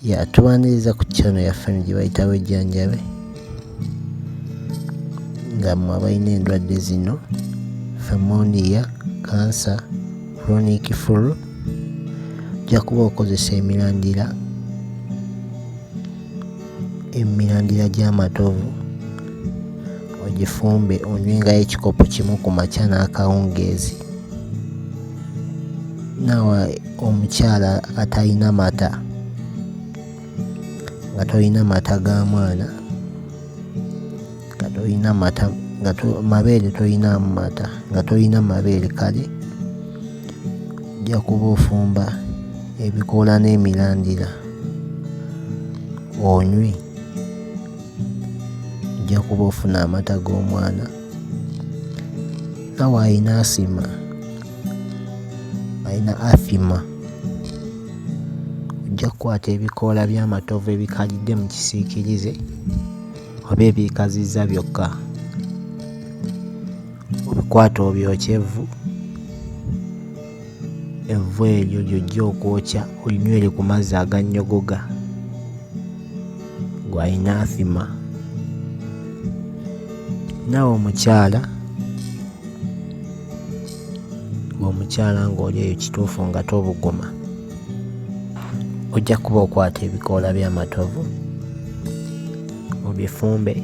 Ya tubaniriza ku channel yaffe eno gye bayita Wejjanjabe, nga mmwe abalina endwadde zino: pneumonia, cancer, chronic flu. Ojja kuba okozesa emirandira gy'amatovu, ogifumbe, onywengayo ekikopo kimu ku makya n'akawungeezi. Naawe omukyala atalina mata, nga tolina mata ga mwana, nga tolina mata, nga mabeere tolinaamu mata, nga tolina mabeere, kale ojja kuba ofumba ebikoola n'emirandira onywe, ojja kuba ofuna amata g'omwana. Naawe alina asima, alina asthma, ojja kukwata ebikoola by'amatovu ebikalidde mu kisiikirize oba ebyekazizza byokka, obikwate obyokye evvu, evvu eryo ly'ojja okwokya olinywere ku mazzi agannyogoga, ggwe alina asthma. Naawe omukyala, ggwe omukyala ng'oli eyo kituufu nga tobuguma, ojja kuba okwata ebikoola by'amatovu obifumbe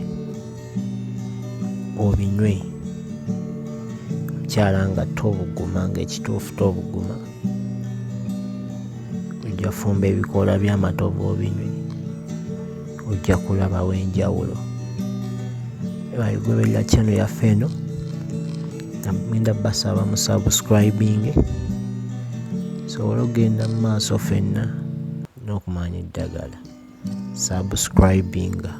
obinywe. Omukyala nga tobuguma, ng'ekituufu tobuguma, ojja kufumba ebikoola by'amatovu obinywe, ojja kulabawo enjawulo. Weebale kugoberera channel yaffe eno. Ngenda bbasaba mu subscribinge tusobole okugenda mu maaso ffenna n'okumanya eddagala. Subscribinga.